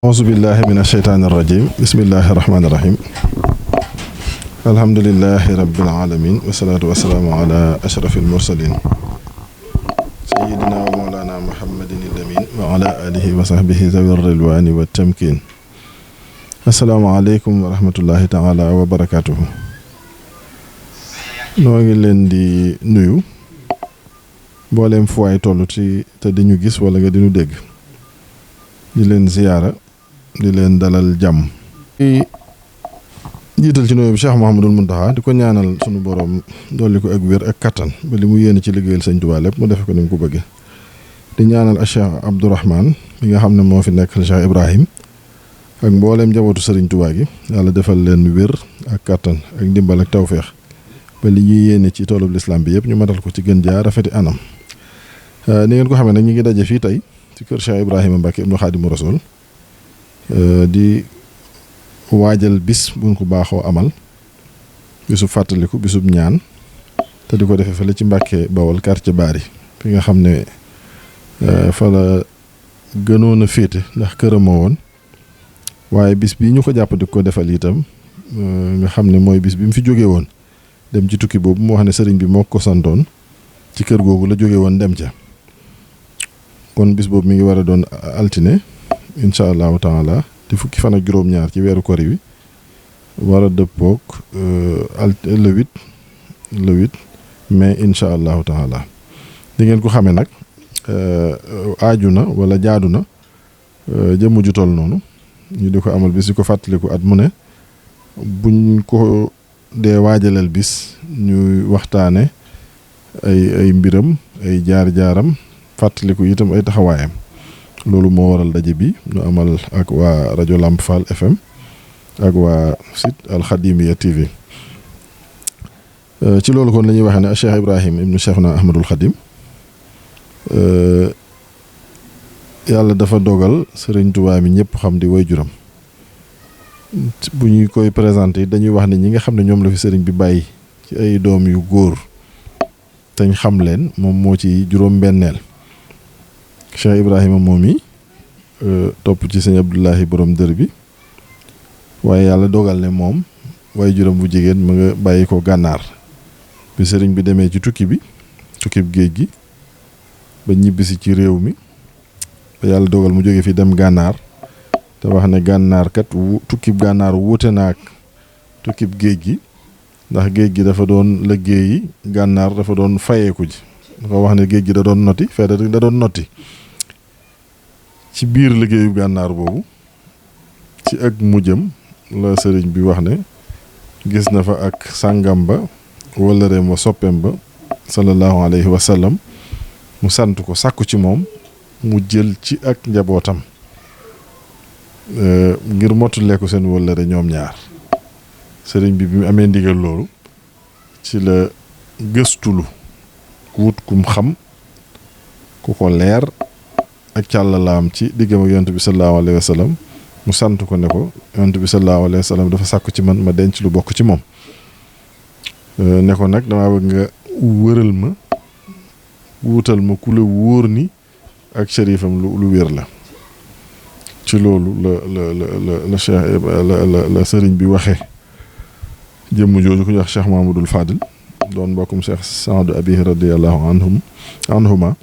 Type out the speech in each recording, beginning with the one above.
auzu billahi min asheytaani irrajim bismillahi irrahmani irrahim alhamdulilahi rabbil alamin wasalaatu wasalaamu ala ashrafil mursalin sayidina wa mawlana muhammadin ilamin wa ala alihi wa sahbihi zawir rilwani wa tamkin asalaamaaleykum wa rahmatullahi taala wa barakatuhu noo ngi leen di nuyu mbooleem fu waay toll ci te di ñu gis wala nga di ñu dégg di leen ziyaara di leen dalal jàmm jiital ci nuyoo bi Cheikh Mouhamadul Mountakha di ko ñaanal sunu borom dolli ko ak wér ak kattan ba li mu yéene ci liggéeyal Sëñ Tuubaa lépp mu defe ko ni mu ko bëggee di ñaanal ak Cheikh Abdourahman mi nga xam ne moo fi nekkal Cheikh Ibrahim ak mbooleem njabootu Sëriñ Tuubaa gi yàlla defal leen wér ak kattan ak ndimbal ak tawféex ba li ñuy yéene ci toolub lislaam bi yëpp ñu matal ko ci gën jaar rafeti anam ni ngeen ko xamee nag ñu ngi daje fii tey ci kër Cheikh Ibrahima Mbacke ibnu Xaadimu Rasuul di waajal bis buñ ko baaxoo amal bisub fàttaliku bisub ñaan te di ko defee fële ci Mbàkke Bawol quartier Bari fi nga xam ne fa la gënoon a féete ndax këram moo woon waaye bis bii ñu ko jàpp di ko defal itam nga xam ne mooy bis bi mu fi jógee woon dem ci tukki boobu moo xam ne sëriñ bi moo ko santoon ci kër googu la jógee woon dem ca kon bis boobu mi ngi war a doon altine incha allahu taala di fukki fan ak juróom-ñaar ci weeru kori wi war a dëppoog le 8 mai incha allahu taala di ngeen ko xamee nag aaju na wala jaadu na jëmm ju toll noonu ñu di ko amal bis di ko fàttaliku at mu ne buñ ko dee waajalal bis ñuy waxtaane ay mbiram ay jaar-jaaram fàttaliku itam ay taxawaayam loolu moo waral daje bi ñu amal ak waa rajo Lamp Fall FM ak waa site Al Khadimiya TV ci loolu kon la ñuy waxee ne Cheikh Ibrahim ibnu Cheikhna Ahmadul Khadim yàlla dafa dogal Sëriñ Tuubaa mi ñëpp xam di waajuram bu ñuy koy présenté dañuy wax ne ñi nga xam ne ñoom la fi sëriñ bi bàyyi ci ay doom yu góor teñ xam leen moom moo ci juróom-benneel Cheikh Ibrahima moom yi topp ci sëñ Abdullahi borom dër bi waaye yàlla dogal ne moom waaye juróom bu jigéen mu nga bàyyi ko gànnaar bi sëriñ bi demee ci tukkib géej gi ba ñibbisi ci réew mi ba yàlla dogal mu jóge fi dem gànnaar te wax ne gànnaar kat tukkib gànnaar wuute naak tukkib géej gi ndax géej gi dafa doon liggéeyi gànnaar dafa doon fayeeku ji dafa wax ne géej gi da doon noti fee da doon noti ci biir liggéeyu gànnaar boobu ci ak mujjam la sëriñ bi wax ne gis na fa ak sàngam ba wëllëreem wa soppeem ba sallallahu alayhi wa sallam mu sant ko sàkku ci moom mu jël ci ak njabootam ngir mottuleeku seen wëllëre ñoom ñaar sëriñ bi mu amee ndigal loolu ci la gëstulu wut kum xam ku ko leer ak càllalaam ci diggam ak yonent bi sallallahu alayhi wa sallam mu sant ko ne ko yonent bi sallallahu alayhi wa sallam dafa sàkku ci man ma denc lu bokk ci moom ne ko nag damaa bëgg nga wëral ma wuutal ma ku la wóor ni ak shérifam lu wér la ci loolu la Cheikh la sëriñ bi waxee jëmm jooju ku ñuy wax Cheikh Mahamadul Fadil doon mbokkum Cheikh Saadu Abihi radiyallahu anhuma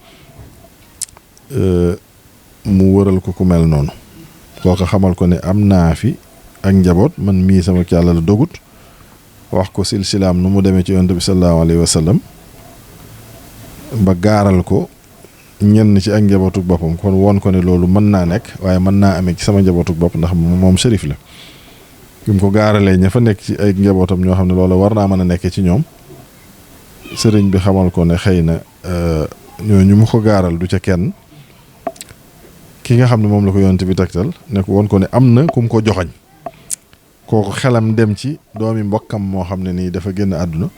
mu wëral ko ku mel noonu kooka xamal ko ne am naa fi ak njaboot man mii sama yàlla la dogut wax ko silsilaam nu mu demee ci yonent bi sallallahu alayhi wa sallam ba gaaral ko ñenn ci ak njabootuk boppam kon woon ko ne loolu mën naa nekk waaye mën naa amee ci sama njabootuk bopp ndax moom shérif la bi mu ko gaaralee ña fa nekk ci ay njabootam ñoo xam ne loolu war naa mën a nekkee ci ñoom sëriñ bi xamal ko ne xëy na ñooñu mu ko gaaral du ca kenn ki nga xam ne moom la ko yonent bi tegtal ne ko woon ko ne am na ku mu ko joxoñ kooku xelam dem ci doomi mbokkam moo xam ne nii dafa génn àdduna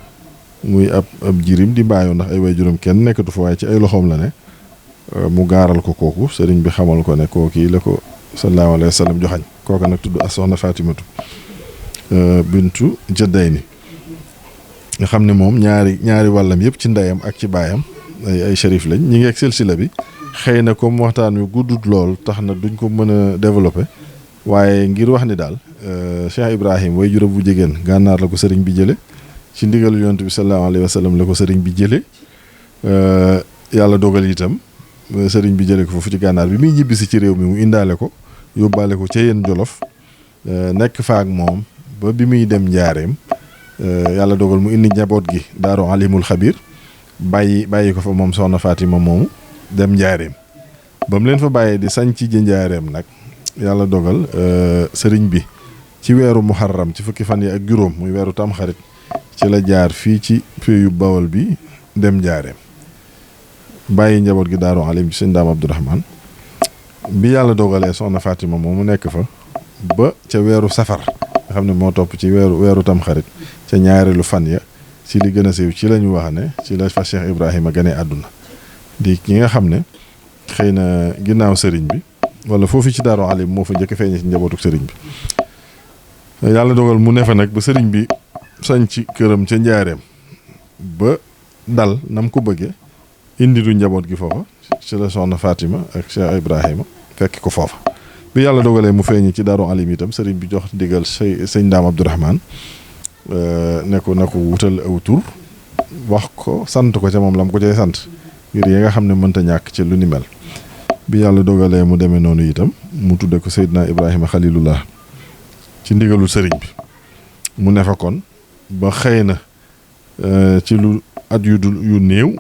muy ab jirim di bàyyoo ndax ay way juróom kenn nekkatu fa waaye ci ay loxoom la ne mu gaaral ko kooku sëriñ bi xamal ko ne kooki la ko sallallahu alayhi wa sallam joxañ kooku nag tudd as soxna Fatimatu bintu Jaddayni nga xam ne moom ñaari wàllam yëpp ci ndeyam ak ci baayam ay shérif lañ ñi ngi ak silsila bi xëy na comme waxtaan wi guddut lool tax na duñ ko mën a développer waaye ngir wax ni daal Cheikh Ibrahim way juróom bu jigéen gànnaar la ko sëriñ bi jële ci ndigalu yonent bi sallallahu alayhi wa sallam la ko sëriñ bi jële yàlla dogal itam sëriñ bi jële ko foofu ci gànnaar bi muy ñibbisi ci réew mi mu indaale ko yóbbaale ko ca yéen Jolof nekk fa ak moom ba bi muy dem njaareem yàlla dogal mu indi njaboot gi daaru alimul xabir bàyyi ko fa moom soxna Fatima moomu dem njaareem ba mu leen fa bàyyee di sañ ci ji njaareem nag yàlla dogal sëriñ bi ci weeru muharram ci fukki fan yi ak juróom muy weeru tamxarit ci la jaar fii ci péeyu Bawol bi dem njaareem bàyyi njaboot gi daaru alim ci sëñ Daam Abdourahman bi yàlla dogalee soxna Fatima moom mu nekk fa ba ca weeru safar nga xam ne moo topp ci weeru tamxarit ca ñaareelu fan ya ci li gën a siiw ci la ñu wax ne ci la fa Cheikh Ibrahima gane àdduna di ki nga xam ne xëy na ginnaaw sëriñ bi wala foofu ci daaru alim moo fa njëkk feeñe ci njabootuk sëriñ bi yàlla dogal mu ne fa nag ba sëriñ bi sañ ci këram ca njaareem ba dal nam ko bëggee indi du njaboot gi foofa ci la soxna Fatima ak Cheikh Ibrahima fekk ko foofa bi yàlla dogalee mu feeñi ci daaru alim itam sëriñ bi jox digal sëñ Daam Abdourahman ne ko wutal aw tur wax ko sant ko ca moom lam ko cay sant ngir yi nga xam ne mënta ñàkk ci lu ni mel bi yàlla dogalee mu demee noonu itam mu tudde ko Seydina Ibrahima Xalilullah ci ndigalul sëriñ bi mu ne fa kon ba xëy na ci lu at yu néew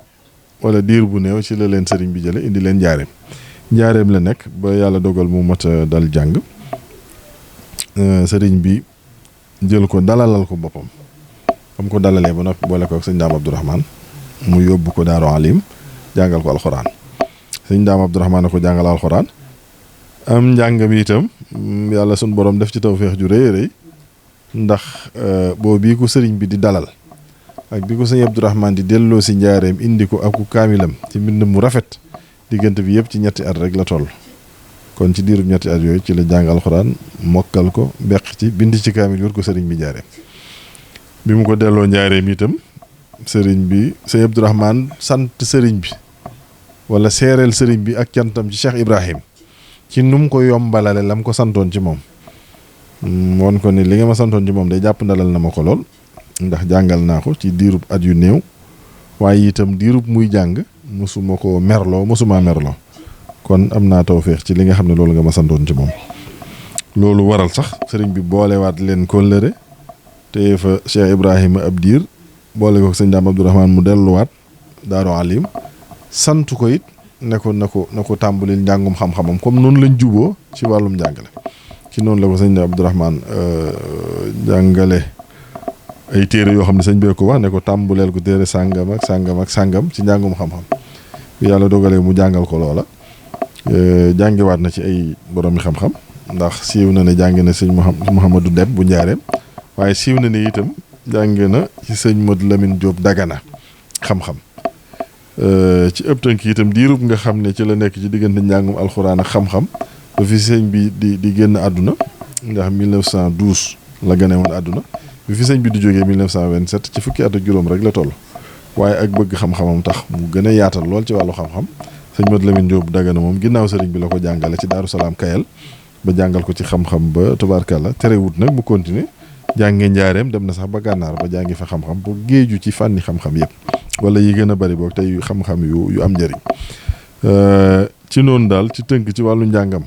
wala diir bu néew ci la leen sëriñ bi jële indi leen njaareem la nekk ba yàlla dogal mu mat a dal jàng sëriñ bi jël ko dalalal ko boppam am ko dalalee ba noppi boole ko ak sëñ Daam Abdourahman mu yóbbu ko daaru alim jàngal ko alxuraan sëñ Daam Abdourahman a ko jàngal alxuraan am njàngam itam yàlla sun borom def ci tawféex ju rëy rëy ndax boo bii ko sëriñ bi di dalal ak bi ko sëñ Abdourahman di delloo si njaareem indi ko ak ku kaamilam ci mbind mu rafet diggante bi yëpp ci ñetti at rek la toll kon ci diirub ñetti at yooyu ci la jàng alxuraan mokkal ko beq ci bind ci kaamil yor ko sëriñ bi njaareem bi mu ko delloo njaareem itam sëriñ bi sëñ Abdourahman sant sëriñ bi wala seereel sëriñ bi ak cantam ci Cheikh Ibrahim ci nu mu ko yombalale lam ko santoon ci moom woon ko ni li nga ma santoon ci moom day jàpp ndalal na ma ko lool ndax jàngal naa ko ci diirub at yu néew waaye itam diirub muy jàng mosuma ko merloo mosuma merloo kon am naa tawféex ci li nga xam ne loolu nga ma santoon ci moom loolu waral sax sëriñ bi boolewaat leen kóllëre te fa Cheikh Ibrahima ab diir boole ko sëñ Daam Abdourahman mu delluwaat daaru alim sant ko it ne ko tàmbalil njàngum xam-xamam comme noonu lañ juboo ci wàllum njàngale ci noonu la ko sëñ Daam Abdourahman jàngale ay téere yoo xam ne sëñ bee ko wax ne ko tàmbuleel ko téere sàngam ak sàngam ci njàngum xam-xam bi yàlla dogalee mu jàngal ko loola jàngiwaat na ci ay boroomi xam-xam ndax siiw na ne jàng na sëñ Mouhamadou Dem bu njaareem waaye siiw na ne itam jàng na ci sëñ Modou Lamine Diop Dagana xam-xam ci ëpp tënk itam diirub nga xam ne ci la nekk ci diggante njàngum alxuraan ak xam-xam ba fi sëñ bi di génn àdduna ndax 1912 la gane woon àdduna bi fi sëñ bi di jógee 1927 ci fukki at ak juróom rek la toll waaye ak bëgg xam-xamam tax mu gën a yaatal lool ci wàllu xam-xam sëñ Modou Lamine Diop Dagana moom ginnaaw sëriñ bi la ko jàngale ci Daaru Salaam Kayal ba jàngal ko ci xam-xam ba tubaarkàlla terewut nag mu continuer jànge njaareem dem na sax ba gànnaar ba jàngi fa xam-xam bu géeju ci fànni xam-xam yëpp wala yi gën a bari boog tey xam-xam yu am njëriñ ci noonu daal ci tënk ci wàllu njàngam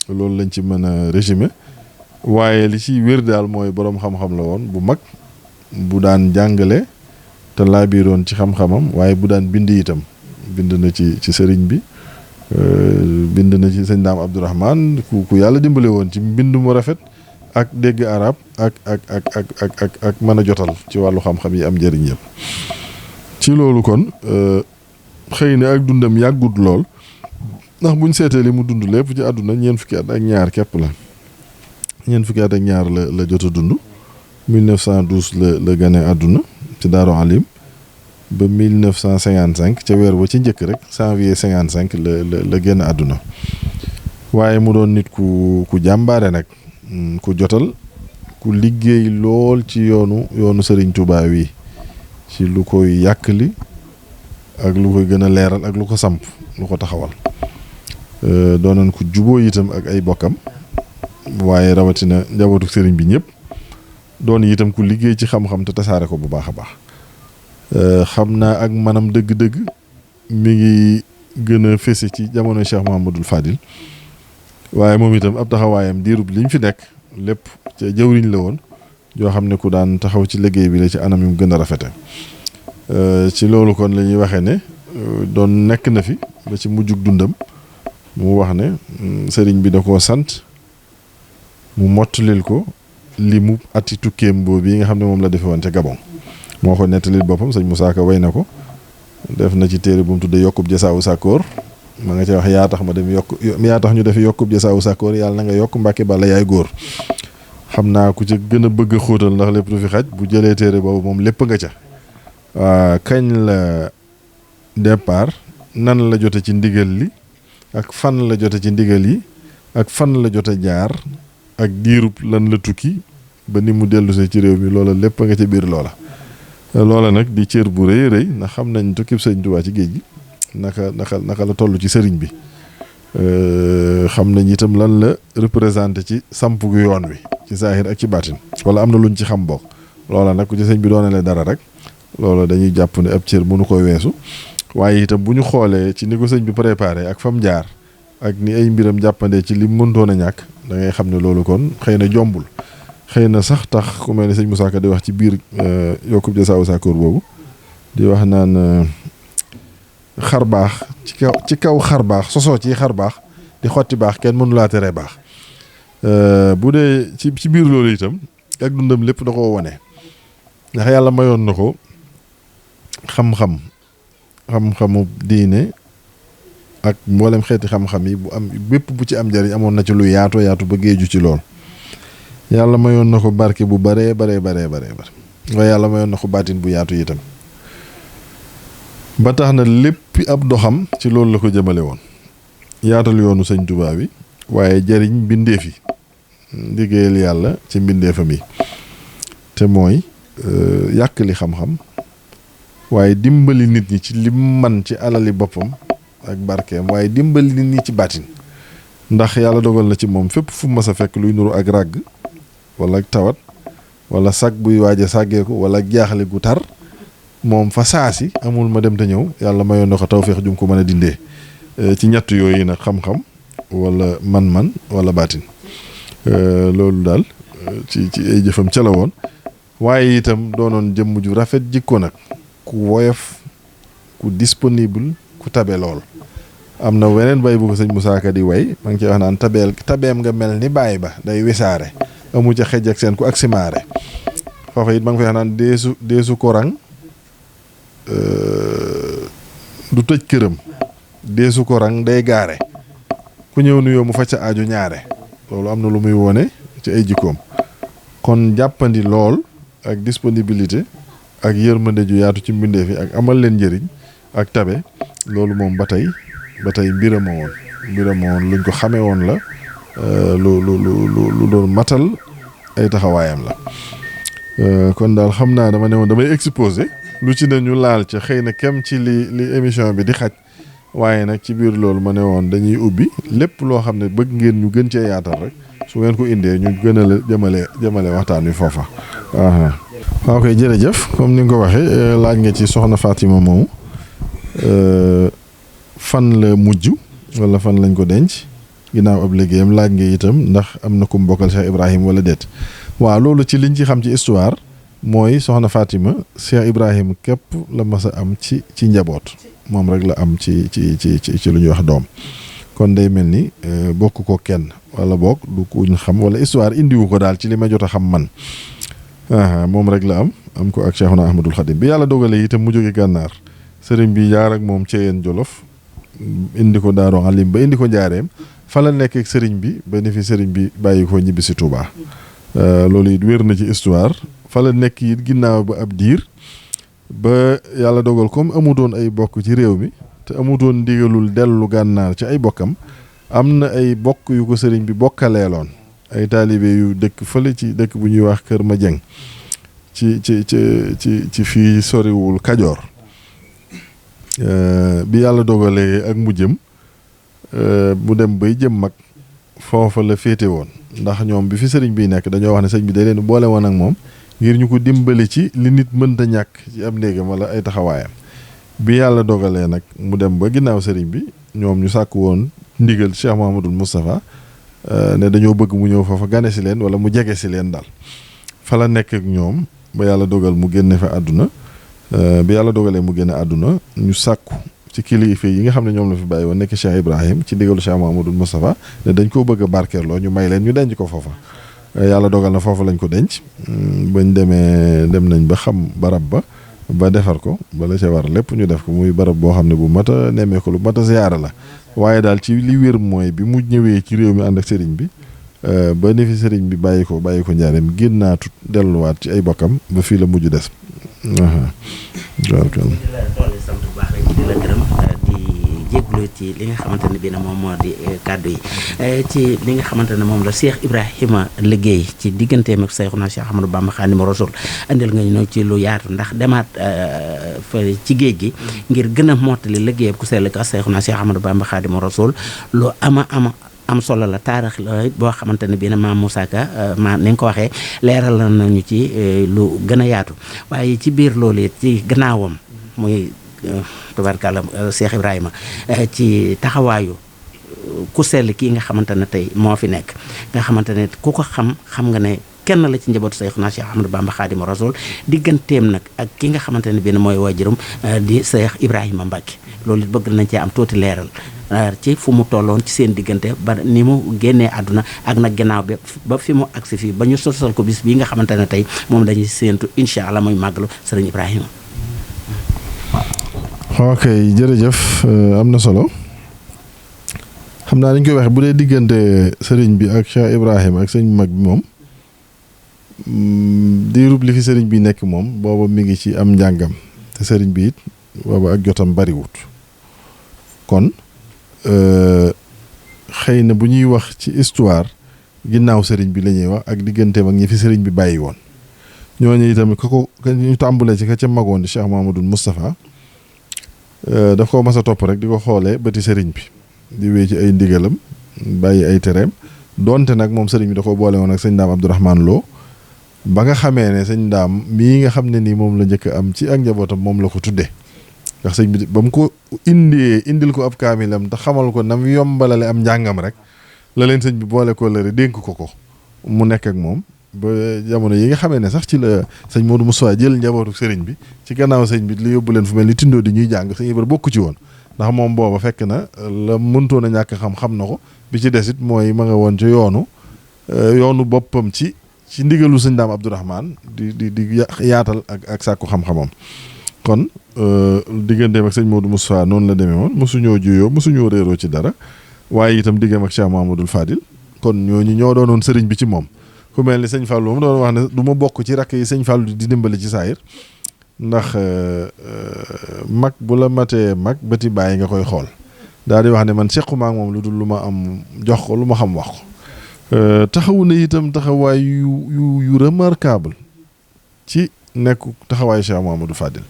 loolu lañ ci mën a résumer waaye li ci wér daal mooy boroom xam-xam la woon bu mag bu daan jàngale te laabiroon ci xam-xamam waaye bu daan bind itam bind na ci sëriñ bi bind na ci sëñ Daam Abdourahman ku yàlla dimbale woon ci mbind mu rafet ak dégg arab ak mën a jotal ci wàllu xam-xam yi am njëriñ yëpp ci loolu kon xëy na ak dundam yàggut lool ndax buñ seetee li mu dund lépp ci àdduna ñeent fukki at ak ñaar képp la ñeent fukki at ak ñaar la jot a dund 1912 la gane àdduna ci Daaru Alim ba 1955 ca weer ba ci njëkk rek janvier 55 la génn àdduna waaye mu doon nit ku jàmbaare nag ku jotal ku liggéey lool ci yoonu Serigne Touba wi ci lu koy yàkkali ak lu koy gën a leeral ak lu ko samp lu ko taxawal doonoon ku juboo itam ak ay bokkam waaye rawatina njabootu sëriñ bi ñëpp doon itam ku liggéey ci xam-xam te tasaare ko bu baax a baax xam naa ak manam dëgg-dëgg mi ngi gën a fese ci jamono Cheikh Mouhamadul Fadil waaye moom itam ab taxawaayam diirub liñ fi nekk lépp ca jëwriñ la woon yoo xam ne ku daan taxaw ci liggéey bi la ci anam yu gën a rafete ci loolu kon la ñuy waxee ne doon nekk na fi ba ci mujjug dundam mu wax ne sëriñ bi da koo sant mu mottalil ko li mu ati tukkeem boobu yi nga xam ne moom la defe woon ca Gabon moo ko nettalil boppam sëñ Moussa Ka way na ko def na ci téere bu mu tuddee yokkub jasaawu sàkkoor ma nga ca wax yaa tax ma dem yaa tax ñu def yokkub jasaawu sàkkoor yàlla na nga yokk Mbàkke Balla yaay góor xam naa ku ci gën a bëgg a xóotal ndax lépp du fi xaj bu jëlee téere boobu moom lépp nga ca kañ la départ nan la jote ci ndigal li ak fan la jote ci ndigal yi ak fan la jote jaar ak diirub lan la tukki ba ni mu dellusee ci réew mi loola lépp nga ca biir loola nag di cër bu rëy rëy ndax xam nañ tukkib sëriñ Tuubaa ci géej gi naka la toll ci sëriñ bi xam nañ itam lan la représenté ci samp gu yoon wi ci saahir ak ci baatin wala am na luñ ci xam bokk loola nag ku ci sëñ bi doonalee dara rek loola dañuy jàpp ne ab cër mënu koy weesu waaye itam bu ñu xoolee ci ni ko sëñ bi préparé ak fam jaar ak ni ay mbiram jàppandee ci li mëntoon a ñàkk da ngay xam ne loolu kon xëy na jombul xëy na sax tax ku mel ne sëñ Moussa Ka di wax ci biir yokkub jasaawu sàkkoor boobu di wax naan xar baax ci kaw xar baax sosoo ci xar baax di xotti baax kenn mënu laa teree baax bu dee ci biir loolu itam ak dundam lépp da koo wone ndax yàlla mayoon na ko xam-xamu diine ak mboolem xeeti xam-xam yi bu am bépp bu ci am njariñ amoon na ci lu yaatu ba géeju ci lool yàlla mayoon na ko barke bu bare waaye yàlla mayoon na ko baatin bu yaatu itam ba tax na lépp ab doxam ci loolu la ko jëmale woon yaatal yoonu sëñ Tuubaa bi waaye jariñ mbindeef yi liggéeyal yàlla ci mbindeefam yi te mooy yàq li xam-xam waaye dimbali nit ñi ci lim man ci alali boppam ak barkeem waaye dimbali nit ñi ci baatin ndax yàlla dogal na ci moom fépp fu mas a fekk luy nuru ak ràgg wala ak tawat wala sag buy waaj a sàggeeku wala ak jaaxle gu tar moom fa saasi amul ma dem te ñëw yàlla mayoon na ko tawféex jum ko mën a dindee ci ñett yooyu nag xam-xam wala man-man wala baatin loolu daal ci ay jëfam ca la woon waaye itam doonoon jëmm ju rafet jikko nag ku woyof ku disponible ku tabe lool am na weneen bay bu ko sëñ Moussa Ka di way ma ngi ciy wax naan tabeem nga mel ni baay ba day wisaare amu ca xej ak seen ku ak simaare foofu it ma ngi fay wax naan deesu korang du tëj këram deesu korang day gaare ku ñëw nuyoo mu facca aajo ñaare loolu am na lu muy wone ci ay jikkoom kon jàppandi lool ak disponibilité ak yërmande ju yaatu ci mbindeef yi ak amal leen njëriñ ak tabe loolu moom ba tey mbiram a woon luñ ko xamee woon la lu doon matal ay taxawaayam la kon daal xam naa dama ne woon damay exposé lu ci ne ñu laal ca xëy na kem ci li émission bi di xaj waaye nag ci biir loolu ma ne woon dañuy ubbi lépp loo xam ne bëgg ngeen ñu gën cee yaatal rek su ngeen ko indee ñu gën a jëmale waxtaan wi foofa waaw koy jërëjëf comme ni nga ko waxee laaj nga ci soxna Fatima moomu fan la mujj wala fan lañ ko denc ginnaaw ab liggéeyam laaj nga itam ndax am na ku mbokkal Cheikh Ibrahim wala déet waaw loolu ci liñ ci xam ci histoire mooy soxna Fatima Cheikh Ibrahim képp la mas a am ci njaboot moom rek la am ci lu ñuy wax doom kon day mel ni bokk ko kenn wala bokk du kuñ xam wala histoire indiwu ko daal ci li ma jot a xam man moom rek la am ko ak Cheikhuna Ahmadul Khadim bi yàlla dogalee itam mu jóge gànnaar sëriñ bi jaar ak moom Ceyeen Jolof indi ko Daaru Alim ba indi ko Njaareem fa la nekk ak sëriñ bi ba ni fi sëriñ bi bàyyi ko ñibbi si Touba loolu it wér na ci histoire fa la nekk it ginnaaw ba ab diir ba yàlla dogal comme amutoon ay bokk ci réew mi te amutoon ndigalul dellu gànnaar ci ay bokkam am na ay bokk yu ko sëriñ bi bokkaleeloon ay taalibe yu dëkk fële ci dëkk bu ñuy wax Kër Madieng ci fii soriwul Kajoor bi yàlla dogalee ak mu jëm mu dem bay jëm mag foofa la féete woon ndax ñoom bi fi sëriñ bi nekk dañoo wax ne sëñ bi day leen boole woon ak moom ngir ñu ko dimbali ci li nit mënta ñàkk ci am néegam wala ay taxawaayam. bi yàlla dogalee nag mu dem ba ginnaaw sëriñ bi ñoom ñu sàkk woon ndigal Cheikh Mouhamadoul Moustapha ne dañoo bëgg mu ñëw foofa gane si leen wala mu jege si leen daal fa la nekk ak ñoom ba yàlla dogal mu génne fa àdduna bi yàlla dogalee mu génne àdduna ñu sàkku ci kilifa yi nga xam ne ñoom la fi bàyyi woon nekk Cheikh Ibrahim ci ndigalu Cheikh Mouhamadoul Moustapha ne dañ koo bëgg a barkeeloo ñu may leen ñu denc ko foofa yàlla dogal na foofu lañ ko denc bañ dem nañ ba xam barab ba defar ko ba la ca war lépp ñu def ko muy barab boo xam ne bu mat a nemmee ko lu mat a ziyaara la waaye daal ci li wér mooy bi mu ñëwee ci réew mi ànd ak sëriñ bi ba ni fi sëriñ bi bàyyi ko njaareem génnaatut delluwaat ci ay bokkam ba fii la mujj des. jégglu ci li nga xamante ne bii nag moom moo di kàddu yi ci li nga xamante ne moom la Cheikh Ibrahima liggéey ci digganteem ak Seexuna Cheikh Ahmadou Bamba Xaadimu Rasuul andil nga ñu ci lu yaatu ndax demaat fa ci géej gi ngir gën a mottali liggéeyam ku sell ka Seexuna Cheikh Ahmadou Bamba Xaadimu Rasuul lu am solo la taarix la boo xamante ne bii nag maam Moussa Ka ni nga ko waxee leeral nañu ci lu gën a yaatu waaye ci biir loolu it ci gannaawam muy tubaarkàlla Cheikh Ibrahima ci taxawaayu ku sell kii nga xamante ne tey moo fi nekk nga xamante ne ku ko xam nga ne kenn la ci njabootu Seexuna Cheikh Ahmadou Bamba Xaadimu Rasuul digganteem nag ak ki nga xamante ne bii mooy waajuram di Cheikh Ibrahima Mbacke loolu it bëgg nañ cee am tuuti leeral ci fu mu tolloon ci seen diggante ba ni mu génnee àdduna ak nag gannaaw bi ba fi mu agsi fii ba ñu sosal ko bis bii nga xamante ne tey moom dañuy séentu incha allah muy màggalu sëriñ Ibrahima. ok jërëjëf am na solo xam naa dañ koy waxe bu dee diggante sëriñ bi ak Cheikh Ibrahima ak sëñ mag bi moom diirub li fi sëriñ bi nekk moom booba mi ngi ci am njàngam te sëriñ bi it booba ak jotam bariwut kon xëy na bu ñuy wax ci histoire ginnaaw sëriñ bi la ñuy wax ak digganteem ak ñi fi sëriñ bi bàyyi woon ñooñu itam ñu tàmbulee ci ka ca magoon di Cheikh Mouhamadoul Moustapha daf ko mas a topp rek di ko xoolee bëti sëriñ bi di wéy ci ay ndigalam bàyyi ay tereem donte nag moom sëriñ bi da ko boole woon ak sëñ Daam Abdourahmane Lo ba nga xamee ne sëñ Daam mii nga xam ne nii moom la njëkk am ci ak njabootam moom la ko tuddee ndax sëñ bi ba mu ko indil ko ab kaamilam te xamal ko nam yombalale am njàngam rek la leen sëñ bi boole ko lëre dénk ko mu nekk ak moom ba jamono yi nga xamee ne sax ci la sëñ Modou Moussa jël njabootu sëriñ bi ci gannaaw sëñ bi li yóbbu leen fu mel ni tindoo di ñuy jàng sëñ Ibra bokku ci woon ndax moom booba fekk na la mëntoon a ñàkk xam na ko bi ci desit mooy ma nga woon ci yoonu boppam ci ndigalu sëñ Daam Abdourahmane di yaatal ak sàkku xam-xamam kon digganteem ak sëñ Modou Moussa noonu la demee woon mosuñoo juyoo mosuñoo réeroo ci dara waaye itam diggam ak Cheikh Mouhamadoul Fadil kon ñooñu ñoo doonoon sëriñ bi ci moom ku mel ni sëñ Fallou moom doon wax ne du ma bokk ci rakk yi sëñ Fallou di dimbali ci saayir ndax mag bu la matee mag bëti bàyyi nga koy xool daal di wax ne man sequma ak moom lu dul lu ma am jox ko lu ma xam wax ko taxawu na itam taxawaay yu remarquable ci nekk taxawaayu Cheikh Mouhamadoul Fadil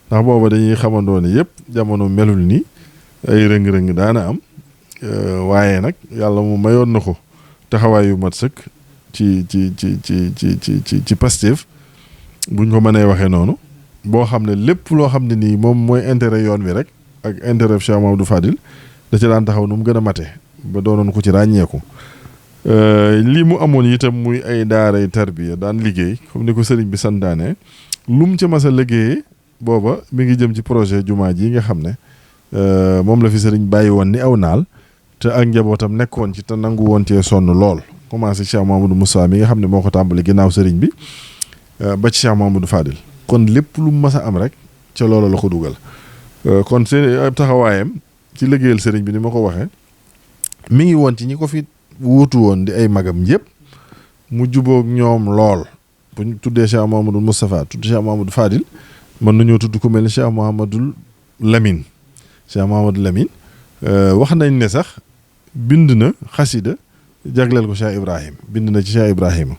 ndax booba dañuy xamandoo ne yëpp jamono melul ni ay rëng-rëng daana am waaye nag yàlla mu mayoon na ko taxawaay yu mat sëkk ci Pastef buñ ko mënee waxee noonu boo xam ne lépp loo xam ne nii moom mooy intérêt yoon wi rek ak intérêt Cheikh Mouhamadoul Fadil da ci daan taxaw nu mu gën a mate ba doonoon ko ci ràññeeku lii mu amoon itam muy ay daaray tarbiya daan liggéey comme ni ko sëriñ bi santaane lu mu ca mas a liggéeyee booba mi ngi jëm ci projet jumaa ji nga xam ne moom la fi sëriñ bàyyi woon ni aw naal te ak njabootam nekkoon ci te nangu woon cee sonn lool commencé Cheikh Mouhamadoul Moussa mi nga xam ne moo ko tàmbali ginnaaw sëriñ bi ba ci Cheikh Mouhamadoul Fadil kon lépp lu mu mas a am rek ca loola la ko dugal kon seen taxawaayam ci liggéeyal sëriñ bi ni ma ko waxee mi ngi woon ci ñi ko fi wuutu woon di ay magam yëpp mu jubóog ñoom lool bu ñu tuddee Cheikh Mouhamadoul Moustapha tudd Cheikh Mouhamadoul Fadil mën nañoo tudd ku mel ni Cheikh Mouhamadoul Lamine wax nañ ne sax bind na xasida jagleel ko Cheikh Ibrahim bind na ci Cheikh Ibrahima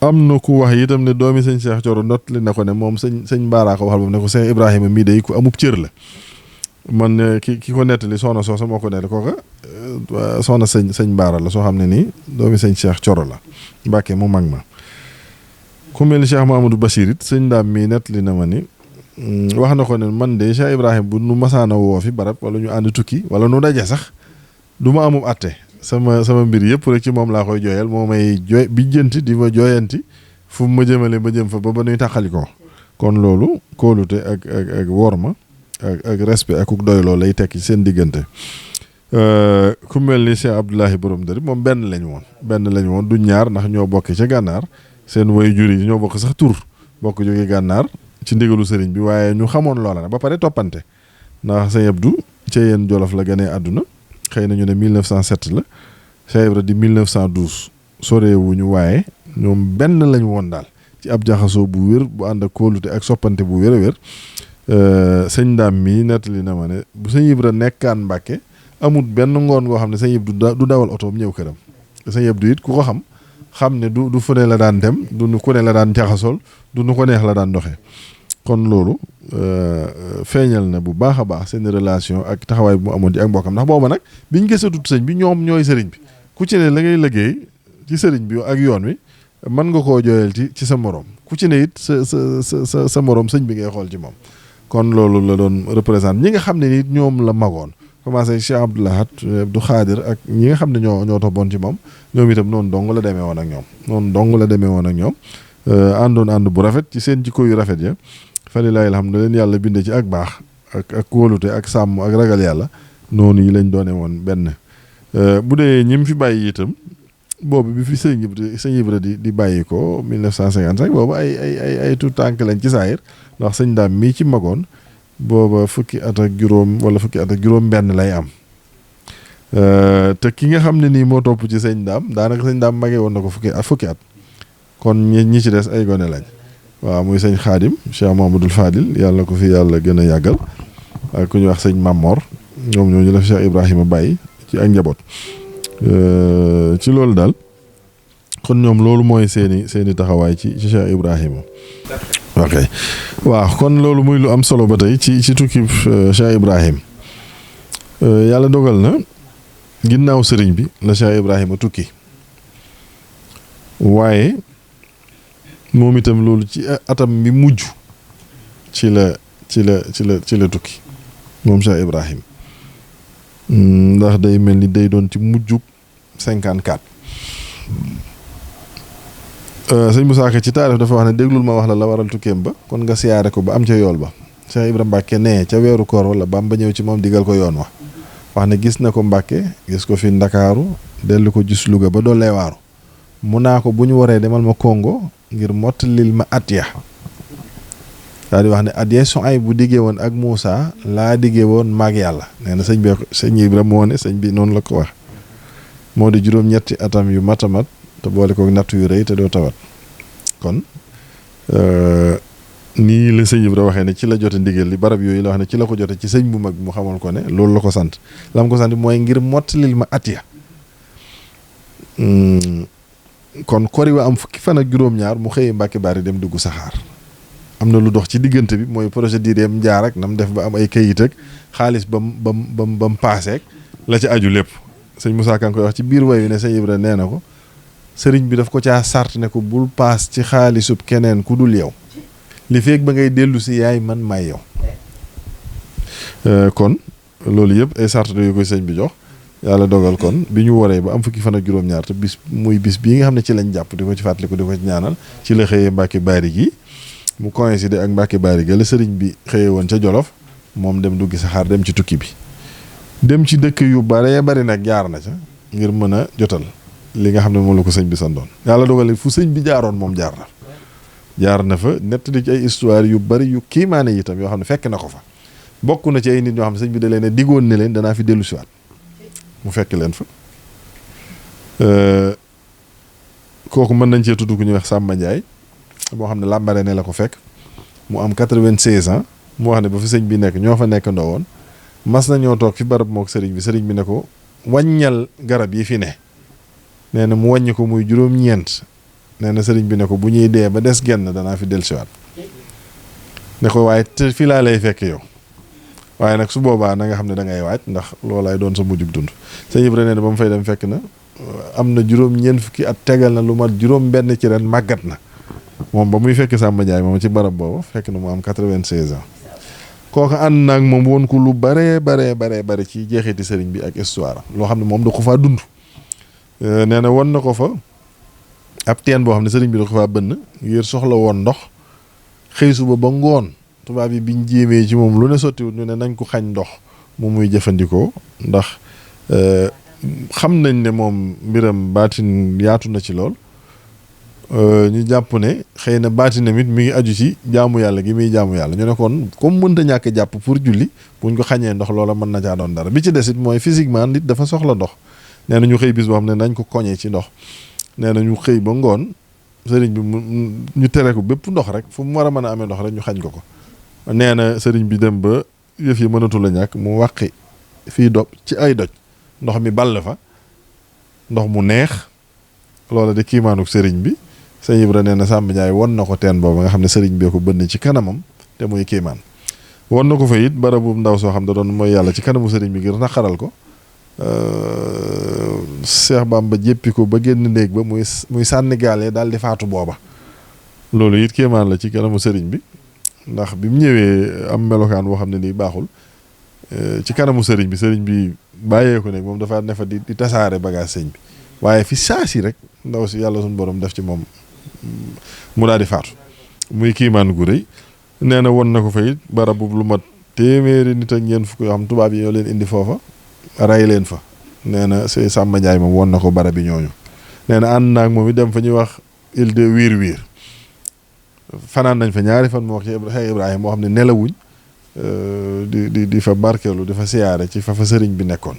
am na ku wax itam ne doomi sëñ Cheikh Thioro ndottali na ko ne moom sëñ Mbaaraa ko waxal moom ne ko Cheikh Ibrahima mii day ku amub cër la man ki ko nettali soxna soosa moo ko nettali kooka soxna sëñ Baara la soo xam ne nii doomi sëñ Cheikh Coro la Mbàkke mu mag ma ku mel ni Cheikh Mahamadou Bachir it sëñ Daam mii nettali na ma ni wax na ko ne man de Cheikh Ibrahima bu nu masaana woo fi barab wala ñu ànd tukki wala nu daje sax du ma amum atte sama mbir yëpp rek ci moom laa koy jooyal moo may bi jënti di ma jooyanti fu mu ma jëmale ma jëm fa ba nuy tàqali ko kon loolu kóolute ak worma ak respect ak doyloo lay tekki seen diggante ku mel ni Cheikh Abdoulahi borom dëri moom benn lañ woon du ñaar ndax ñoo bokk ca gànnaar seen way jur yi ñoo bokk sax tur bokk jóge gànnaar ci ndigalu sëriñ bi waaye ñu xamoon loola nag ba pare toppante ndax sëñ Abdou ca yéen Jolof la gënee àdduna xëy na ñu ne 1907 la Cheikh Ibra di 1912 soreewuñu waaye ñoom benn lañ woon daal ci ab jaxasoo bu wér bu ànd ak kóolute ak soppante bu wér a wér sëñ Ndaam mii nettali na ma ne bu sëñ Ibra nekkaan Mbàkke amul benn ngoon ngoo xam ne sëñ Ibra du dawal otoom ñëw këram sëñ Ibra it ku ko xam ne du fu ne la daan dem du nu ku ne la daan jaxasool du nu ko neex la daan doxee kon loolu feeñal na bu baax a baax seen relation ak taxawaay bu mu amoon ci ak mbokkam ndax booba nag biñ gisatut sëñ bi ñoom ñooy sëriñ bi ku ci ne la ngay liggéey ci sëriñ bi ak yoon wi mën nga koo jooyal ci sa morom ku ci ne it sa morom sëñ bi ngay xool ci moom kon loolu la doon représenté ñi nga xam ne nit ñoom la magoon commencé Cheikh Abdou Lahad Abdou Khadir ak ñi nga xam ne ñoo toppoon ci moom ñoom itam noonu dong la demee woon ak ñoom àndoon ànd bu rafet ci seen jikko yu rafet ya fa lillaahi alhamdu leen yàlla binde ci ak baax ak kóolute ak sàmm ak ragal yàlla noonu yi lañ doone woon benn bu dee ñi mu fi bàyyi itam boobu bi fi sëñ Ibra di bàyyi ko 1955 boobu ay tout tànk lañ ci saayir ndax sëñ Daam mii ci magoon booba fukki at ak juróom benn lay am te ki nga xam ne nii moo topp ci sëñ Daam daanaka sëñ Daam magee woon na ko fukki at kon ñi ci des ay gone lañ waaw muy sëñ Xaadim Cheikh Mamadou Fadil yàlla ko fi yàlla gën a yàggal ak ku ñuy wax sëñ Mamor ñoom ñoo ñu la fi Cheikh Ibrahima bàyyi ci ak njaboot ci loolu daal kon ñoom loolu mooy seeni taxawaay ci Cheikh Ibrahima ok waaw kon loolu muy lu am solo ba tey ci tukki Cheikh Ibrahima yàlla dogal na ginnaaw sëriñ bi la Cheikh Ibrahima tukki waaye moom itam loolu ci atam mi mujj ci la tukki moom Cheikh Ibrahima ndax day mel ni day doon ci mujjug 54 sëñ Moussa Ka ci taarif dafa wax ne déglul ma wax la waral tukkeem ba kon nga siyaare ko ba am ca yool ba Cheikh Ibrahima Mbàkke nee ca weeru koor wala Bamba ñëw ci moom digal ko yoon wax ne gis na ko Mbàkke gis ko fi Ndakaaru dellu ko gis Louga ba doon lay waaru mu naa ko bu ñu waree demal ma Congo ngir mottalil ma at ya daal di wax ne at ya son ay bu diggee woon ak Moussa laa diggee woon maag yàlla nee na sëñ Ibrahima moo ne sëñ bi noonu la ko wax moo di juróom-ñetti atam yu matamat te boole ko natt yu rëy te doo tawat kon nii la sëñ Ibrahima waxee ne ci la jote ndigal li barab yooyu la wax ne ci la ko jote ci sëñ bu mag mu xamal ko ne loolu la ko sant la mu ko sant mooy ngir mottalil ma at ya kon kori wa am fukki fan ak juróom-ñaar mu xëyee Mbàkke Bari dem dugg saxaar am na lu dox ci diggante bi mooy projet diideem jaar ak nam def ba am ay kayit ak xaalis ba mu paaseek la ci aju lépp sëñ Moussa Ka koy wax ci biir way wi ne sëñ Ibrahima nee na ko sëriñ bi daf ko caa sart ne ko bul paas ci xaalisub keneen ku dul yow li feeg ba ngay dellu si yaay man may yow kon loolu yëpp ay sart yu koy sëñ bi jox yàlla dogal kon bi ñu waree ba am fukki fan ak juróom-ñaar te bis bii nga xam ne ci lañ jàpp di ko ci fàttaliku di ko ci ñaanal ci la xëyee Mbàkke Bari gi mu coïncide ak Mbàkke Bari gi la sëriñ bi xëyee woon ca Jolof moom dem duggi saxaar dem ci tukki bi dem ci dëkk yu bare bari nag jaar na ca ngir mën a jotal li nga xam ne moom la ko sëñ bi sandoon yàlla dogal fu sëñ bi jaaroon moom jaar na fa nett di ci ay histoire yu bari yu kiimaane itam yoo xam ne fekk na ko fa bokk na ci ay nit ñoo xam ne sëñ bi da leen ne diggoon ne leen danaa fi dellu siwaat mu fekk leen fa kooku mën nañ cee tudd ku ñuy wax Samba Ndiaye moo xam ne làmbare ne la ko fekk mu am 96 ans mu wax ne ba fi sëñ bi nekk ñoo fa nekk ndoo woon mas na ñoo toog fi barab mook sëriñ bi ne ko wàññal garab yi fi ne nee na mu wàññi ko muy juróom-ñeent nee na sëriñ bi ne ko bu ñuy dee ba des genn danaa fi dellusiwaat ne ko waaye te fi laa lay fekk yow waaye nag su boobaa na nga xam ne da ngay waaj ndax loolaay doon sa mujjug dund. sëñ Ibra nee na ba mu fay dem fekk na am na juróom-ñeent fukki at tegal na lu mat juróom-benn ci ren màggat na moom ba muy fekk Samba Ndiaye moom ci barab boobu fekk na mu am 96 ans. kooku ànd naag moom woon ko lu bare ci jeexiti sëriñ bi ak histoire loo xam ne moom da ko faa dund. nee na won na ko fa ab teen boo xam ne sëriñ bi da ko faa bënn ngir soxla woon ndox xëy suba ba ngoon tubaab yi biñ jéemee ci moom lu ne sottiwut ñu ne nañ ko xañ ndox mu muy jëfandikoo ndax xam nañ ne moom mbiram baatin yaatu na ci lool. ñu jàpp ne xëy na baatinam it mi ngi aju ci jaamu yàlla gi muy jaamu yàlla ñu ne kon comme mënta ñàkk jàpp pour julli buñ ko xañee ndox loola mën na caa doon dara bi ci des it mooy physiquement nit dafa soxla ndox. nee na ñu xëy bis boo xam ne nañ ko koñee ci ndox nee na ñu xëy ba ngoon sëriñ bi ñu tere ko bépp ndox rek fu mu war a mën a amee ndox rek ñu xañ ko ko. nee na sëriñ bi dem ba yëf yi mënatul a ñàkk mu wàqi fii doj ci ay doj ndox mi ball fa ndox mu neex loola de kiimaanuk sëriñ bi. sëñ Ibra nee na Samba Ndiaye won na ko teen boobu nga xam ne sëriñ bee ko bënn ci kanamam te muy kiimaan won na ko fa it barabu ndaw soo xam da doon mooy yàlla ci kanamu sëriñ bi ngir naqaral ko Seex Bamba jéppi ko ba génn néeg ba muy sànni gaale daal di faatu booba loolu it kiimaan la ci kanamu sëriñ bi ndax bi mu ñëwee am melokaan boo xam ne nii baaxul ci kanamu sëriñ bi bàyyee ko néeg moom dafa ne fa di tasaare bagage sëñ bi waaye fi saasi rek ndaw si yàlla suñu borom def ci moom mu daal di faatu muy kiimaan gu rëy nee na won na ko fa it barab bu lu mat téeméeri nit ak ñeent fukk yoo xam tubaab yi ñoo leen indi foofa ray leen fa nee na say Samba Ndiaye moom won na ko barab bi ñooñu nee na ànd naag moom it dem fa ñuy wax île de wiir fanaan nañ fa ñaari fan moo wax ci Ibrahima moo xam ne nelawuñ di fa barkeelu di fa siyaare ci fa sëriñ bi nekkoon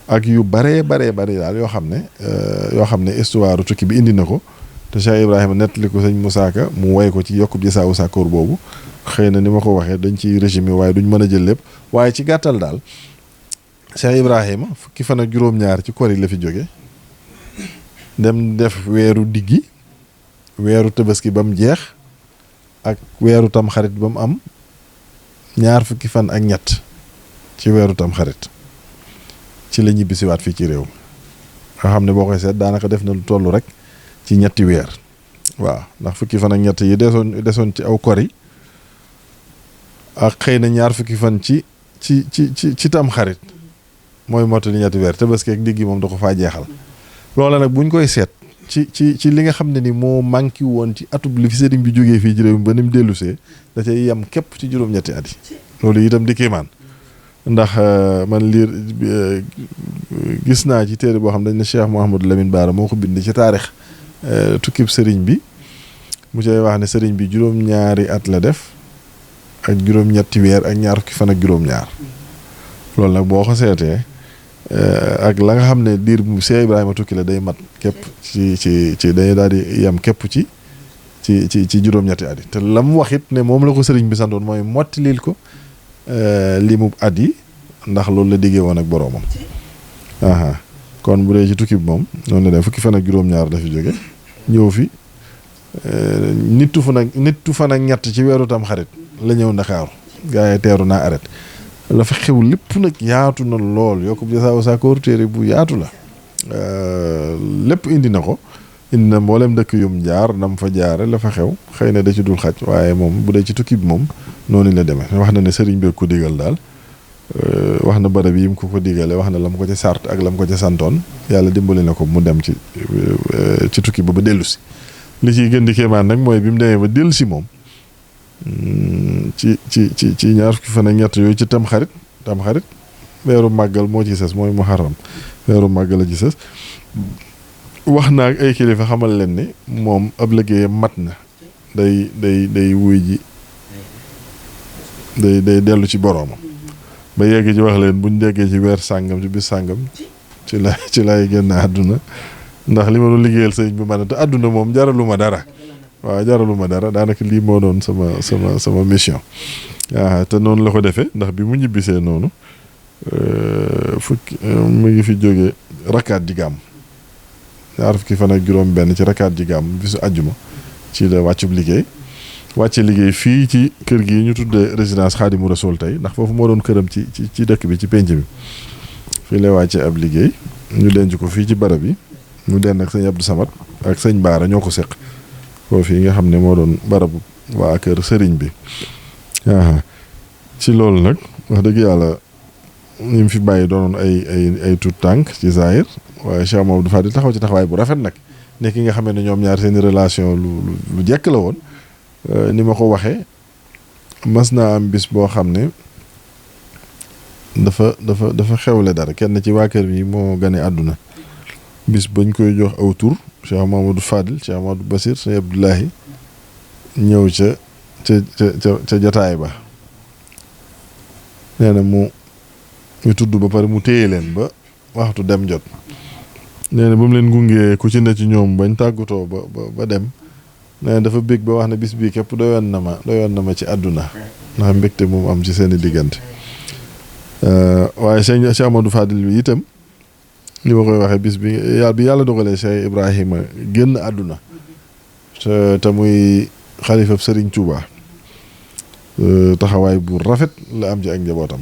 ak yu baree daal yoo xam ne histoire tukki bi indi na ko te Cheikh Ibrahima nettali ko sëñ Moussa Ka mu woy ko ci yokkub Jasaawu Sakkoor boobu xëy na ni ma ko waxee dañ ci régime waaye duñ mën a jël lépp waaye ci gàttal daal Cheikh Ibrahima fukki fan ak juróom-ñaar ci kor yi la fi jóge dem def weeru diggi weeru tabaski ba mu jeex ak weeru tam xarit ba mu am ñaar fukki fan ak ñett ci weeru tam xarit ci la ñibbisiwaat fii ci réew mi nga xam ne boo koy seet daanaka def na lu toll rek ci ñetti weer waaw ndax fukki fan ak ñett yi desoon ci aw kor yi ak xëy na ñaar fukki fan ci tam xarit mooy mottali ñetti weer tabaski ak diggi moom da ko faa jeexal loola nag buñ koy seet ci li nga xam ne ni moo manqué woon ci atub li fi sëriñ bi jógee fii ci réew mi ba ni mu dellusee da cay yem képp ci juróom-ñetti at yi loolu itam di kéemaan ndax man liir gis naa ci téere boo xam dañ ne Cheikh Mouhamadou Lamine Bara moo ko bind ci taarix tukkib sëriñ bi mu cay wax ne sëriñ bi juróom-ñaari at la def ak juróom-ñetti weer ak ñaar fukki fan ak juróom-ñaar loolu nag boo ko seetee ak la nga xam ne diir bu Cheikh Ibrahima tukki la day mat képp ci day daal di yem képp ci juróom-ñetti at yi te la mu wax it ne moom la ko sëriñ bi santoon mooy mottilil ko li mu at yi ndax loolu la diggee woon ak boroomam kon bu dee ci tukki bi moom noonu la def fukki fan ak juróom-ñaar la fi jóge ñëw fi nittu fan ak ñett ci weeru tam xarit la ñëw Ndakaaru gaa yi teeru naa arrêt la fa xew lépp nag yaatu na lool yokkub Jasaawu Sakkoor téere bu yaatu la lépp indi na ko indi na mboolem dëkk yum jaar dam fa jaare la fa xew xëy na da ci dul xaj waaye moom bu dee ci tukki bi moom noonu la demee wax na ne sëriñ bi ko digal daal wax na barab yi mu ko digale wax na la mu ko ci sart ak la mu ko ci santoon yàlla dimbali na ko mu dem ci tukki ba dellu si li ciy gën di kéemaan nag mooy bi mu demee ba dellu si moom ci ñaar fukki fan ak ñett yooyu ci tamxarit weeru màggal moo ci sës mooy muharram weeru màggal a ci sës wax naa ak ay kilifa xamal leen ni moom ab liggéeyam mat na day wuy ji day dellu ci boroomam ba yegg ci wax leen buñ déggee ci weer sàngam ci bis sàngam ci lay génn àdduna ndax li ma doon liggéeyal sëñ bi man te àdduna moom jaraluma dara waaw jaraluma dara daanaka lii moo doon sama mission waaw te noonu la ko defee ndax bi mu ñibbisee noonu mu ngi fi jógee rakkaat ji gàmm ñaar fukki fan ak juróom benn ci rakkaat ji gàmm bisu àjjuma ci la wàccub liggéey wàcce liggéey fii ci kër gi ñu tuddee résidence Xaadimu Rasuul tey ndax foofu moo doon këram ci dëkk bi ci penc bi fii lay wàcce ab liggéey ñu denc ko fii ci barab bi mu den ak sëñ Abdou Samad ak sëñ Baara ñoo ko seq foofu yi nga xam ne moo doon barabu waa kër sëriñ bi ci loolu nag wax dëgg yàlla ñu fi bàyyi doonoon ay tuut tànk ci Zahir waaye Cheikh Mamadou Fadil taxaw ci taxawaay bu rafet nag ne ki nga xam ne ñoom ñaar seeni relation lu jekk la woon ni ma ko waxee mas naa am bis boo xam ne dafa xewle dara kenn ci waa kër bi moo gane àdduna bis bañ koy jox aw tur Cheikh Mamadou Fadil Cheikh Mamadou Basir Cheikh Abdoulahi ñëw ca jataay ba nee na ñu tudd ba pare mu téye leen ba waxtu dem jot nee na ba mu leen gungee ku ci ne ci ñoom bañ tàggatoo ba dem nee na dafa bég ba wax ne bis bii képp doyoon na ma ci àdduna ndax mbégte moom am ci seeni diggante waaye Cheikh Amadou Fadil bi itam li ma koy waxee bis bi yàlla dogalee Cheikh Ibrahima génn àdduna te muy xalifab Serigne Touba taxawaay bu rafet la am ci ak njabootam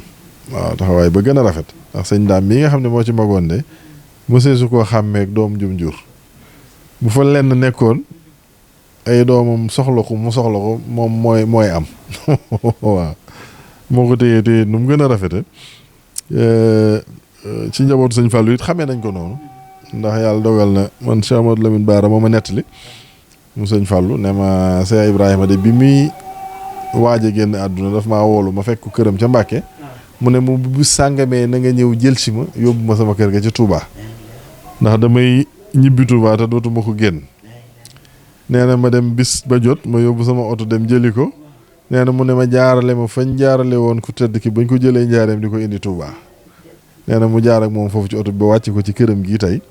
waaw taxawaay ba gën a rafet ndax sëñ daam mii nga xam ne moo ci magoon de mësee su koo xàmmeeg doom jum jur bu fa lenn nekkoon ay doomam soxla ko moom mooy am waaw moo ko téye nu mu gën a rafete ci njabootu sëñ Fallou it xamee nañ ko noonu ndax yàlla dogal na man Cheikh Amadou Lamine Bara moo ma nettali mu sëñ Fallou ne ma Cheikh Ibrahima de bi muy waaje génn àdduna daf maa woolu ma fekk këram ca Mbàkke mu ne mu bu sàngamee na nga ñëw jël si ma yóbbu ma sama kër ga ca Touba ndax damay ñibbi Touba te dootuma ko génn nee na ma dem bis ba jot ma yóbbu sama oto dem jëli ko nee na mu ne ma jaarale ma fañ jaarale woon ku tëdd ki bañ ko jëlee njaareem di ko indi Touba nee na mu jaar ak moom foofu ci oto bi ba wàcc ko ci këram gii tey